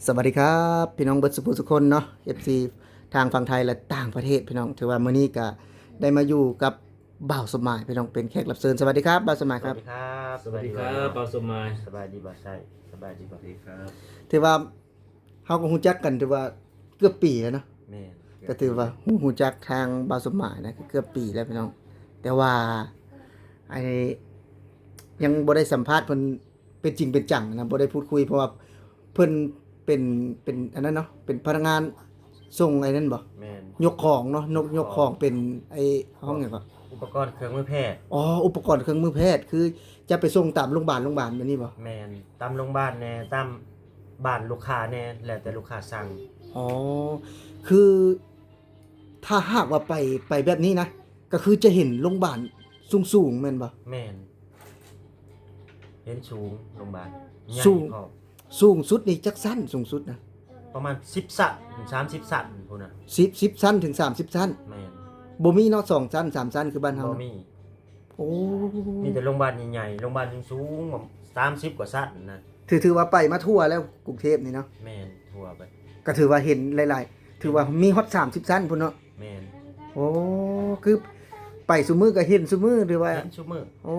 ສະຫວັດດີຄັບ ພີ່ນ້ອງເບິດສູ່ຜູ້ສູ່ຄົນເນາະ ເອັຟຊີ ທາງຝັ່ງໄທ ແລະ ຕ່າງປະເທດ ພີ່ນ້ອງ. ຖືວ່າມື້ນີ້ກະໄດ້ມາຢູ່ກັບບ່າວສົມໝາຍ ພີ່ນ້ອງ ເປັນແຂກຮັບເຊີນ. ສະຫວັດດີຄັບ ບ່າວສົມໝາຍຄັບ. ສະຫວັດດີຄັບ ສະຫວັດດີບ່າວສົມໝາຍ. ສະບາຍດີບ່າວໄຊ. ສະບາຍດີ ສະຫວັດດີຄັບ. ຖືວ່າເຮົາກໍຮູ້ຈັກກັນ ຖືວ່າເກືອບປີແລ້ວເນາະ. ແມ່ນ ກໍຖືວ່າຮູ້ ຮູ້ຈັກທາງບ່າວສົມໝາຍນະ ກໍເກືອບປີແລ້ວ ພີ່ນ້ອງ. ແຕ່ວ່າ ອັນນີ້ ຍັງບໍ່ໄດ້ສຳພາດເພິ່ນ ເປັນຈິງເປັນຈັງນະ ບໍ່ໄດ້ພູດຄຸຍ ເພາະວ່າເພິ່ນເປັນ ເປັນອັນນັ້ນເນາະ ເປັນພະນັກງານສົ່ງໄອ້ນັ້ນບໍ່? ແມ່ນ ຍົກຂອງເນາະ ຍົກ ຍົກຂອງ ຂອງ ເປັນໄອ້ຫ້ອງຫຍັງກໍ? ອຸປະກອນເຄື່ອງມືແພດ. ອໍ ອຸປະກອນເຄື່ອງມືແພດ ຄືຈະໄປສົ່ງຕາມໂຮງບານ ໂຮງບານແບບນີ້ບໍ່? ແມ່ນ ຕາມໂຮງບານແດ່ ຕາມບ້ານລູກຄ້າແດ່ ແລ້ວແຕ່ລູກຄ້າສັ່ງ. ອໍ ຄື ຖ້າຫາກວ່າໄປ ໄປແບບນີ້ນະ ກໍຄືຈະເຫັນໂຮງບານສູງໆ ແມ່ນບໍ່? ແມ່ນ ເຫັນສູງ ໂຮງບານໃຫຍ່ ສູງ ພ້ອມ. ສູງສຸດນີ້ຈັກຊັ້ນ ສູງສຸດນະ? ປະມານສິບຊັ້ນ ສາມສິບຊັ້ນພຸ້ນນະ. ສິບ ສິບຊັ້ນເຖິງສາມສິບຊັ້ນ. ແມ່ນ ບໍ່ມີເນາະ ສອງຊັ້ນ ສາມຊັ້ນ ຄືບ້ານເຮົາ. ບໍ່ມີ. ໂອ້ ມີແຕ່ໂຮງບານໃຫຍ່ໆ ໂຮງບານສູງໆ ສາມສິບກວ່າຊັ້ນນະ. ຖື ຖືວ່າໄປມາທົ່ວແລ້ວ ກຸງເທບນີ້ເນາະ. ແມ່ນ ທົ່ວໄປ ກໍຖືວ່າເຫັນຫຼາຍໆ ຖືວ່າມີຮອດສາມສິບຊັ້ນພຸ້ນເນາະ. ແມ່ນ. ໂອ້ ຄືໄປຊຸມື້ກໍເຫັນຊຸມື້ ຫຼືວ່າ ເຫັນຊຸມື້. ໂອ້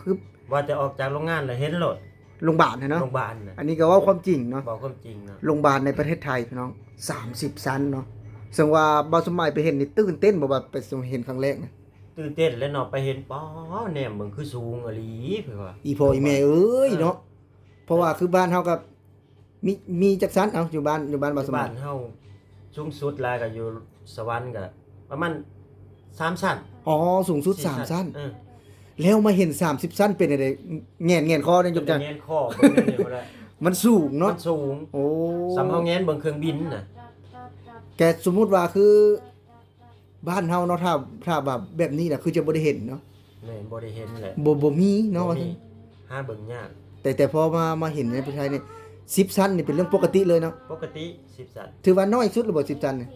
ຄືວ່າແຕ່ອອກຈາກໂຮງງານແລ້ວເຫັນໂລດ ໂຮງບານຫັ້ນເນາະ. ໂຮງບານນະ. ອັນນີ້ກໍເວົ້າຄວາມຈິງເນາະ ເວົ້າຄວາມຈິງເນາະ. ໂຮງບານໃນປະເທດໄທ ພີ່ນ້ອງ ສາມສິບຊັ້ນເນາະ. ເຊິ່ງວ່າບ່າວສົມໝາຍໄປເຫັນນີ້ ຕື່ນເຕັ້ນບໍ່ ວ່າໄປເຫັນຄັ້ງແລກນະ? ຕື່ນເຕັ້ນແຫຼະເນາະ ໄປເຫັນ ປາ ແນມເບິ່ງຄືສູງອີ່ຫຼີ ຄືວ່າ ອີພໍ່ອີແມ່ເອີຍ ເອີ ເນາະ. ເພາະວ່າຄືບ້ານເຮົາກໍມີ ມີຈັກຊັ້ນ? ເອົ້າ ຢູ່ບ້ານ ຢູ່ບ້ານບ່າວສົມໝາຍ ບ້ານເຮົາສູງສຸດຫຼາຍກໍຢູ່ສະຫວັນກໍປະມານສາມຊັ້ນ. ອໍ ສູງສຸດສາມຊັ້ນ. ເອີ ແລ້ວມາເຫັນສາມສິບຊັ້ນເປັນຈັ່ງໃດ? ແຫງນ ແຫງນຄໍເດ້ ຍົກຈາກ ແຫງນຄໍເບິ່ງນີ້ພຸ້ນແຫຼະ ມັນສູງເນາະ. ມັນສູງ. ໂອ້ ສ່ຳເຮົາແຫງນເບິ່ງເຄື່ອງບິນນະ. ແຕ່ສົມມຸດວ່າຄື ບ້ານເຮົາເນາະ ຖ້າ ຖ້າວ່າແບບນີ້ນະ ຄືຈະບໍ່ໄດ້ເຫັນເນາະ. ແມ່ນ ບໍ່ໄດ້ເຫັນແຫຼະ ບໍ່ ບໍ່ມີເນາະ ບໍ່ມີ ວ່າຊັ້ນ ຫາເບິ່ງຍາກ. ແຕ່ ແຕ່ພໍມາ ມາເຫັນໃນປະເທດໄທນີ້ ສິບຊັ້ນນີ້ເປັນເລື່ອງປົກກະຕິເລີຍເນາະ. ປົກກະຕິ ສິບຊັ້ນ. ຖືວ່າໜ້ອຍສຸດຫຼືບໍ່ ສິບຊັ້ນນີ້?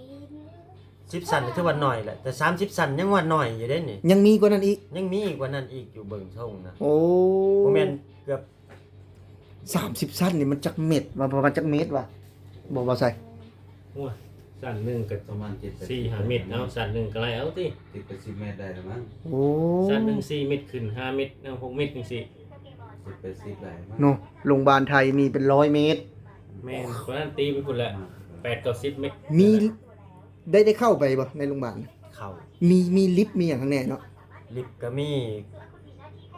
ສິບຊັ້ນນີ້ຖືວ່າໜ້ອຍແຫຼະ ແຕ່ສາມສິບຊັ້ນຍັງວ່າໜ້ອຍຢູ່ເດ້ນີ້. ຍັງມີກວ່ານັ້ນອີກ? ຍັງມີກວ່ານັ້ນອີກ ຢູ່ເບິ່ງຊົງນະ. ໂອ້ ບໍ່ແມ່ນເກືອບ ສາມສິບຊັ້ນນີ້ມັນຈັກເມັດວະ? ປະມານຈັກເມັດວະ? ບໍ່ ບໍ່ໃສ່. ໂອ້ຍ ຊັ້ນໜຶ່ງກໍປະມານເຈັດແປດສິບ ສີ່ຫ້າເມັດເນາະ. ຊັ້ນໜຶ່ງກໍໄລ່ເອົາຕິ ເຈັດແປດສິບເມັດໄດ້ແລ້ວມັ້ງ. ໂອ້ ຊັ້ນໜຶ່ງສີ່ເມັດຂຶ້ນ ຫ້າເມັດ ເນາະ ຫົກເມັດຈັ່ງຊີ້ ເຈັດແປດສິບໄດ້ແລ້ວມັ້ງເນາະ. ໂຮງບານໄທມີເປັນຮ້ອຍເມັດ. ແມ່ນ ປະມານຕີໄປພຸ້ນແຫຼະ ປະມານແປດເກົ້າສິບເມັດ. ມີ ໄດ້ ໄດ້ເຂົ້າໄປບໍ່ໃນໂຮງບານ? ເຂົ້າ. ມີ ມີລິບ ມີຫຍັງຂ້າງໃນເນາະ? ລິບກໍມີ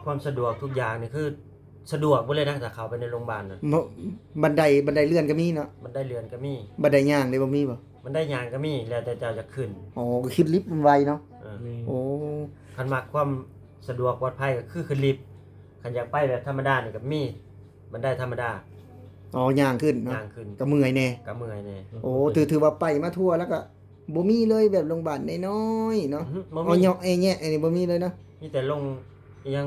ຄວາມສະດວກທຸກຢ່າງນີ້ຄືສະດວກເບິດເລີຍນະ ຖ້າເຂົ້າໄປໃນໂຮງບານນະ. ບັນໄດ ບັນໄດເລື່ອນກໍມີເນາະ? ບັນໄດເລື່ອນກໍມີ. ບັນໄດຍ່າງເດ ບໍ່ມີບໍ່? ບັນໄດຍ່າງກໍມີ ແລ້ວແຕ່ເຈົ້າຢາກຂຶ້ນ. ອໍ ກໍຂຶ້ນລິບມັນໄວເນາະ. ເອີ ໂອ້ ຄັນມັກຄວາມສະດວກປອດໄພກໍຄືຂຶ້ນລິບ, ຄັນຢາກໄປແບບທຳມະດານີ້ກໍມີ ບັນໄດທຳມະດາ. ອໍ ຍ່າງຂຶ້ນເນາະ. ຍ່າງຂຶ້ນ ກໍເມື່ອຍແດ່. ກໍເມື່ອຍແດ່. ໂອ້ ຖື ຖືວ່າໄປມາທົ່ວແລ້ວກໍ ບໍ່ມີເລີຍ ແບບໂຮງບານນ້ອຍໆເນາະ. ອືຮຶ ບໍ່ມີ. ອໍ ເຍາະແອແຍະ ອັນນີ້ບໍ່ມີເລີຍເນາະ. ມີແຕ່ໂຮງ ອີຫຍັງ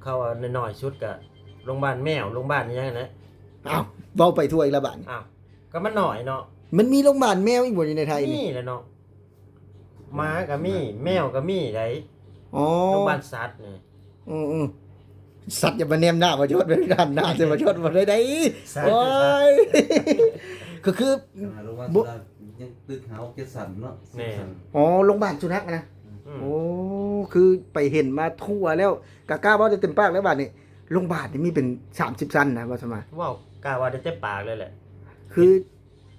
ເຂົາວ່ານ້ອຍໆສຸດກະໂຮງບານແມວ ໂຮງບານອີຫຍັງຫັ້ນແຫຼະ. ອ້າວ ເວົ້າໄປທົ່ວອີກແລ້ວບາດນີ້. ອ້າວ ກໍມັນນ້ອຍເນາະ. ມັນມີໂຮງບານແມວອີກບໍ່ຢູ່ໃນໄທນີ້? ມີແຫຼະເນາະ. ໝາກໍມີ ແມວກໍມີໃດ໋. ອໍ ໂຮງບານສັດນີ້. ອືໆ ສັດຢ່າມາແນມໜ້າບ່າວຍົດ ເວລາໜ້າໃສ່ບ່າວຍົດບໍ່ໄດ້ໃດ໋. ໂອ້ຍ ຄື ຄື ຂະໜາດໂຮງບານ ບໍ່ ສຸດາ ຍັງຕຶກຫ້າຫົກເຈັດຊັ້ນເນາະ. ແມ່ນ. ສິບຊັ້ນ. ອໍ ໂຮງບານສຸນັກນະ. ອືມ. ໂອ້ ຄືໄປເຫັນມາທົ່ວແລ້ວ ກະກ້າເວົ້າໄດ້ເຕັມປາກແລ້ວບາດນີ້ ໂຮງບານນີ້ມີເປັນສາມສິບຊັ້ນນະ ວ່າຊັ້ນມາ. ເວົ້າ ກ້າເວົ້າໄດ້ເຕັມປາກເລີຍແຫຼະ. ຄື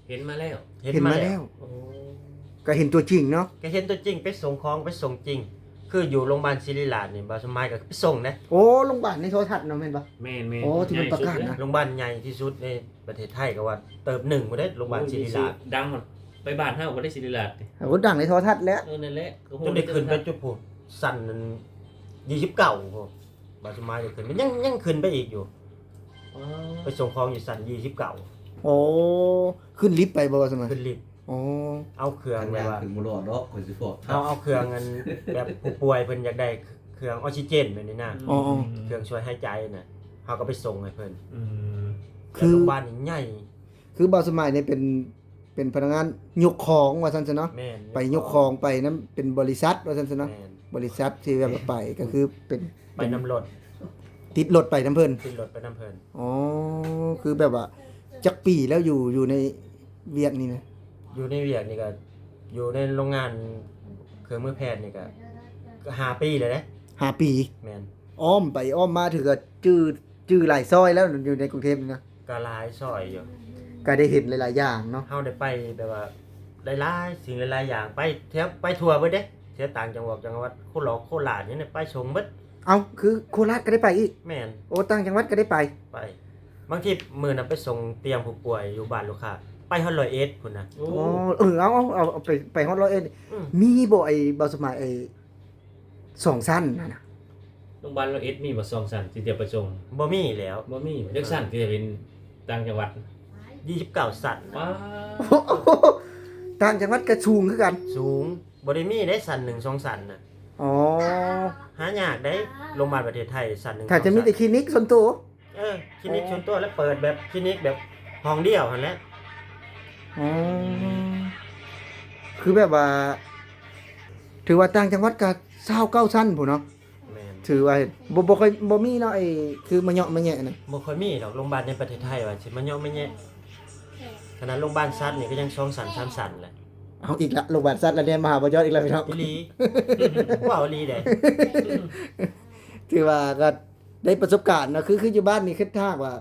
ເຫັນມາແລ້ວ. ເຫັນມາແລ້ວ. ເຫັນມາແລ້ວ. ໂອ້ ກໍເຫັນຕົວຈິງເນາະ. ກໍເຫັນຕົວຈິງ ໄປສົ່ງຂອງ ໄປສົ່ງຈິງ. ຄືຢູ່ໂຮງບານສິລິລາດນີ້ ບ່າວສົມໝາຍກໍໄປສົ່ງເດ້. ໂອ້ ໂຮງບານໃນໂທລະທັດເນາະ ແມ່ນບໍ່? ແມ່ນໆ. ໂອ້ ທີ່ເພິ່ນປະກາດນະ. ໂຮງບານໃຫຍ່ທີ່ສຸດໃນປະເທດໄທກໍວ່າເຕີບໜຶ່ງພຸ້ນເດ້ ໂຮງບານສິລິລາດ. ໂອ້ ມີຊື່ ດັງ ໄປບ້ານເຮົາກໍໄດ້ສິລິລາດ. ໂອ້ ດັງໃນໂທລະທັດແຫຼະ. ເອີ ນັ້ນແຫຼະ. ຈົນໄດ້ຂຶ້ນໄປຈຸດພຸ້ນ ຊັ້ນນັ້ນ ຊາວເກົ້າພຸ້ນ. ບ່າວສົມໝາຍກໍຂຶ້ນ ມັນຍັງ ຍັງຂຶ້ນໄປອີກຢູ່. ອໍ ໄປສົ່ງຂອງຢູ່ຊັ້ນຊາວເກົ້າ. ໂອ້ ຂຶ້ນລິບໄປບໍ່ ບ່າວສົມໝາຍ? ຂຶ້ນລິບ. ອໍ ເອົາເຄື່ອງແບບວ່າ ຂຶ້ນບໍ່ລອດດອກ ຂ້ອຍຊິບອກ. ເອົາ ເອົາເຄື່ອງອັນແບບຜູ້ປ່ວຍເພິ່ນຢາກໄດ້ເຄື່ອງອອກຊີເຈນແບບນີ້ນະ. ອໍ ເຄື່ອງຊ່ວຍຫາຍໃຈນະ ເຮົາກໍໄປສົ່ງໃຫ້ເພິ່ນ. ອືມ. ຄືໂຮງບານນີ້ໃຫຍ່. ຄືບ່າວສົມໝາຍນີ້ເປັນ ເປັນພະນັກງານຍົກຂອງວ່າຊັ້ນຊະເນາະ. ແມ່ນ. ໄປຍົກຂອງ ຍົກຂອງໄປນຳ ເປັນບໍລິສັດວ່າຊັ້ນຊະເນາະ. ແມ່ນ. ບໍລິສັດທີ່ແບບວ່າໄປ ກໍຄືເປັນ ໄປນຳລົດ ຕິດລົດໄປນຳເພິ່ນ. ຕິດລົດໄປນຳເພິ່ນ. ອໍ ຄືແບບວ່າ ຈັກປີແລ້ວ ຢູ່ ຢູ່ໃນວຽກນີ້ນະ? ຢູ່ໃນວຽກນີ້ກໍ ຢູ່ໃນໂຮງງານເຄື່ອງມືແພດນີ້ກໍ ກໍຫ້າປີແລ້ວເດ້. ຫ້າປີ? ແມ່ນ. ອ້ອມໄປອ້ອມມາຖືກວ່າຈື່ ຈື່ຫຼາຍຊອຍແລ້ວ ຢູ່ໃນກຸງເທບນີ້ນະ. ກໍຫຼາຍຊອຍຢູ່. ກໍໄດ້ເຫັນຫຼາຍໆຢ່າງເນາະ. ເຮົາໄດ້ໄປແບບວ່າຫຼາຍໆສິ່ງຫຼາຍໆຢ່າງ ໄປແຖວ ໄປທົ່ວເບິດເດ້. ແຖວຕ່າງຈັງຫວັດ ຈັງຫວັດໂຄລາດ ໂຄລາດຫຍັງນີ້ ໄປສົ່ງເບິດ. ເອົ້າ ຄືໂຄລາດກໍໄດ້ໄປອີກ? ແມ່ນ. ໂອ້ ຕ່າງຈັງຫວັດກໍໄດ້ໄປ? ໄປ. ບາງທີມື້ນະໄປສົ່ງຕຽງຜູ້ປ່ວຍຢູ່ບ້ານລູກຄ້າ ໄປຮອດຮ້ອຍເອັດພຸ້ນນະ. ໂອ້ ໂອ້ ເອີ ເອົາ ເອົາ ເອົາ ເອົາໄປ ໄປຮອດຮ້ອຍເອັດ. ອືມ. ມີບໍ່ ໄອ້ ບ່າວສະໝາຍ ໄອ້ສອງຊັ້ນຫັ້ນນະ? ໂຮງບານຮ້ອຍເອັດມີບໍ່ສອງຊັ້ນທີ່ຈະໄປສົ່ງ? ບໍ່ມີແລ້ວ. ບໍ່ມີ. ຈັກຊັ້ນທີ່ເປັນຕ່າງຈັງຫວັດ? ຊາວເກົ້າຊັ້ນ. ວ້າວ. ຕ່າງຈັງຫວັດກໍສູງຄືກັນ? ສູງ. ບໍ່ໄດ້ມີເດ້ຊັ້ນໜຶ່ງສອງຊັ້ນນະ. ອໍ ຫາຍາກເດ້ ໂຮງບານປະເທດໄທຊັ້ນໜຶ່ງ. ຖ້າຈະມີແຕ່ຄລີນິກສ່ວນໂຕ. ເອີ ຄລີນິກສ່ວນຕົວ ແລ້ວເປີດແບບຄລີນິກແບບຫ້ອງດຽວຫັ້ນແຫຼະ. ອໍ ຄືແບບວ່າ ຖືວ່າຕ່າງຈັງຫວັດກໍຊາວເກົ້າຊັ້ນພຸ້ນເນາະ. ແມ່ນ. ຖືວ່າບໍ່ ບໍ່ຄ່ອຍ ບໍ່ມີເນາະ ໄອ້ຄືມະເຍາະມະແຍະນະ. ບໍ່ຄ່ອຍມີດອກໂຮງບານໃນປະເທດໄທວ່າຊິມະເຍາະມະແຍະ. ຂະໜາດໂຮງບານສັດນີ້ກໍຍັງສອງຊັ້ນສາມຊັ້ນແຫຼະ. ເອົາອີກລະ ໂຮງບານສັດລະແນມມາຫາບໍ່ຍອດອີກແລ້ວພີ່ນ້ອງ. ອີ່ຫຼີ. ເວົ້າອີ່ຫຼີເດ້. ຖືວ່າກໍ ໄດ້ປະສົບການເນາະ ຄື ຄືຢູ່ບ້ານນີ້ ຄືຖ້າຫາກວ່າ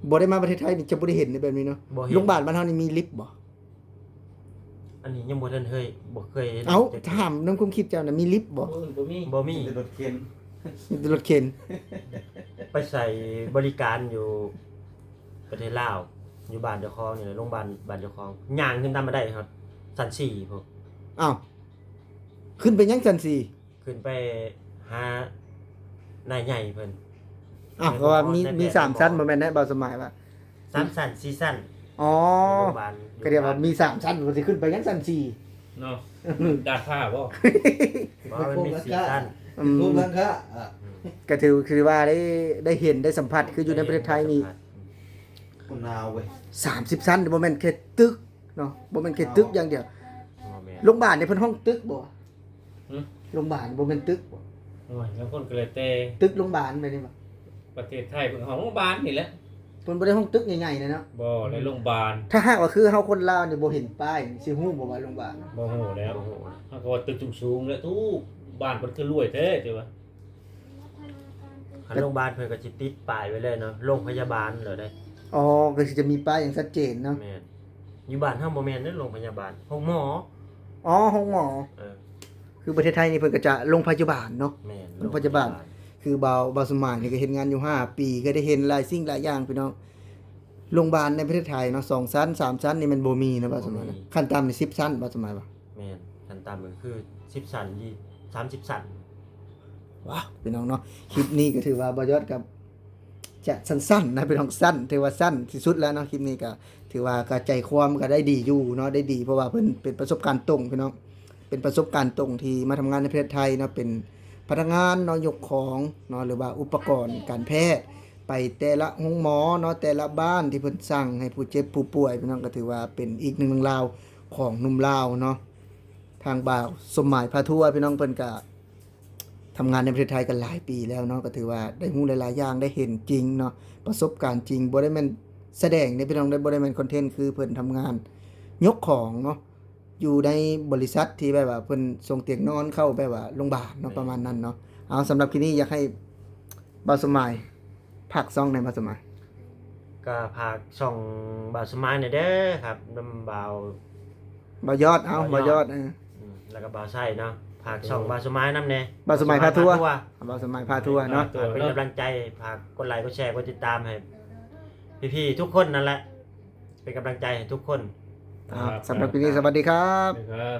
ບໍ່ໄດ້ມາປະເທດໄທນີ້ ຈະບໍ່ໄດ້ເຫັນໃນແບບນີ້ເນາະ. ໂຮງບານບ້ານເຮົານີ້ມີລິບບໍ່? ອັນນີ້ຍັງບໍ່ທັນເຄີຍ ບໍ່ເຄີຍເຫັນ. ເອົ້າ ຖາມນຳຄວາມຄິດເຈົ້ານະ ມີລິບບໍ່? ບໍ່ ບໍ່ມີ. ບໍ່ມີ. ມີແຕ່ລົດເຂັນ. ມີແຕ່ລົດເຂັນ. ໄປໃຊ້ບໍລິການຢູ່ປະເທດລາວ ຢູ່ບ້ານເຈົ້າຂອງນີ້ແຫຼະ ໂຮງບານບ້ານເຈົ້າຂອງ ຍ່າງຂຶ້ນຕາມບັນໄດຮອດຊັ້ນສີ່ພຸ້ນ. ອ້າວ ຂຶ້ນໄປຫຍັງຊັ້ນສີ່? ຂຶ້ນໄປຫານາຍໃຫຍ່ເພິ່ນ. ອ້າວ ເພາະວ່າມີ ມີສາມຊັ້ນບໍ່ແມ່ນໄດ໋ ບ່າວສະໝາຍວ່າ ສາມຊັ້ນສີ່ຊັ້ນ. ອໍ ໂຮງບານ ກໍດຽວວ່າມີສາມຊັ້ນ ມັນຊິຂຶ້ນໄປຫຍັງຊັ້ນສີ່ເນາະ? ດາດຟ້າບໍ່? ບໍ່ ມັນມີສີ່ຊັ້ນ. ອືມ ໂຄງຫຼັງຄາ. ອ່ະ ກໍຖື ຖືວ່າໄດ້ ໄດ້ເຫັນໄດ້ສຳຜັດ ຄືຢູ່ໃນປະເທດໄທນີ້ ມັນໜາວເວີຍ ສາມສິບຊັ້ນ ບໍ່ແມ່ນແຄ່ຕຶກ ເນາະ ບໍ່ແມ່ນແຄ່ຕຶກຢ່າງດຽວ. ບໍ່ແມ່ນ. ໂຮງບານນີ້ເພິ່ນຮ້ອງຕຶກບໍ່? ຫຶ? ໂຮງບານບໍ່ແມ່ນຕຶກບໍ່? ໂອ້ຍ ລາງຄົນກໍແລ້ວແຕ່ ຕຶກໂຮງບານແບບນີ້ບໍ່? ປະເທດໄທເພິ່ນຮ້ອງໂຮງບານນີ້ແຫຼະ ເພິ່ນບໍ່ໄດ້ຮ້ອງຕຶກໃຫຍ່ໆນະເນາະ. ບໍ່ ແລະໂຮງບານ ຖ້າຫາກວ່າຄືເຮົາຄົນລາວນີ້ບໍ່ເຫັນປ້າຍນີ້ ຊິຮູ້ບໍ່ວ່າໂຮງບານ? ບໍ່ຮູ້ແລ້ວ. ເຮົາກໍວ່າຕຶກສູງໆແຫຼະ ຕູ້ ບ້ານເພິ່ນຄືລວຍແທ້ ແຕ່ວ່າ ຄັນໂຮງບານເພິ່ນກໍຊິຕິດປ້າຍໄວ້ເລີຍເນາະ ໂຮງພະຍາບານເລີຍເດ້. ອໍ ກໍຊິຈະມີປ້າຍຢ່າງຊັດເຈນເນາະ. ແມ່ນ. ຢູ່ບ້ານເຮົາບໍ່ແມ່ນເດ້ໂຮງພະຍາບານ ໂຮງໝໍ. ອໍ ໂຮງໝໍ. ເອີ ຄືປະເທດໄທນີ້ເພິ່ນກໍຈະໂຮງພະຍາບານເນາະ. ແມ່ນ ໂຮງພະຍາບານ. ໂຮງພະຍາບານ. ຄືບ່າວ ບ່າວສົມໝາຍນີ້ກໍເຮັດງານຢູ່ຫ້າປີ ກໍໄດ້ເຫັນຫຼາຍສິ່ງຫຼາຍຢ່າງພີ່ນ້ອງ. ໂຮງບານໃນປະເທດໄທເນາະ ສອງຊັ້ນ ສາມຊັ້ນນີ້ມັນບໍ່ມີເນາະ ບ່າວສົມໝາຍ. ບໍ່ມີ. ຂັ້ນຕ່ຳນີ້ສິບຊັ້ນ ບ່າວສົມໝາຍວ່າ? ແມ່ນ. ຂັ້ນຕ່ຳກໍຄືສິບຊັ້ນ ສາມສິບຊັ້ນ. ວ້າວ ພີ່ນ້ອງເນາະ ຄລິບນີ້ກໍຖືວ່າບ່າວຍອດກັບຈະສັ້ນໆນະພີ່ນ້ອງ ສັ້ນ ຖືວ່າສັ້ນທີ່ສຸດແລ້ວເນາະ. ຄລິບນີ້ກໍຖືວ່າກໍໃຈຄວາມກໍໄດ້ດີຢູ່ເນາະ ໄດ້ດີ ເພາະວ່າເພິ່ນເປັນປະສົບການຕົງພີ່ນ້ອງ ເປັນປະສົບການຕົງທີ່ມາທຳງານໃນປະເທດໄທເນາະ ເປັນພະນັກງານເນາະ ຍົກຂອງເນາະ ຫຼືວ່າອຸປະກອນການແພດ ໄປແຕ່ລະໂຮງໝໍເນາະ ແຕ່ລະບ້ານທີ່ເພິ່ນສັ່ງໃຫ້ຜູ້ເຈັບຜູ້ປ່ວຍ ພີ່ນ້ອງ ກໍຖືວ່າເປັນອີກໜຶ່ງເລື່ອງລາວຂອງໜຸ່ມລາວເນາະ. ທາງບ່າວສົມໝາຍພາທົວ ພີ່ນ້ອງ ເພິ່ນກະ ທຳງານໃນປະເທດໄທກໍຫຼາຍປີແລ້ວເນາະ ກໍຖືວ່າໄດ້ຮູ້ຫຼາຍໆຢ່າງ ໄດ້ເຫັນຈິງເນາະ ປະສົບການຈິງ ບໍ່ໄດ້ແມ່ນສະແດງເດ້ພີ່ນ້ອງເດ້ ບໍ່ໄດ້ແມ່ນຄອນເທັນ ຄືເພິ່ນທຳງານຍົກຂອງເນາະ ຢູ່ໃນບໍລິສັດທີ່ແບບວ່າເພິ່ນສົ່ງຕຽງນອນເຂົ້າແບບວ່າໂຮງບານເນາະ ປະມານນັ້ນເນາະ. ເອົາ ສຳລັບຄລິບນີ້ຢາກໃຫ້ບ່າວສົມໝາຍ ຝາກຊ່ອງແດ່ ບ່າວສົມໝາຍ. ກໍຝາກຊ່ອງບ່າວສົມໝາຍແດ່ເດີຄັບ ນຳບ່າວ ບ່າວຍອດ ເອົາ ບ່າວຍອດ ບ່າວຍອດ ເອີ ອືມ ແລ້ວກໍບ່າວໄຊເນາະ ຝາກຊ່ອງ ເອີ ບ່າວສົມໝາຍນຳແດ່ ບ່າວສົມໝາຍພາທົວ ບ່າວສົມໝາຍພາທົວເນາະ ຝາກເປັນກຳລັງໃຈ ຝາກກົດໄລ ກົດແຊ ກົດຕິດຕາມໃຫ້ພີ່ໆທຸກຄົນນັ້ນແຫຼະ ເປັນກຳລັງໃຈໃຫ້ທຸກຄົນ. ອ່າ ສຳລັບຄລິບນີ້ ສະຫວັດດີຄັບ ສະຫວັດດີຄັບ.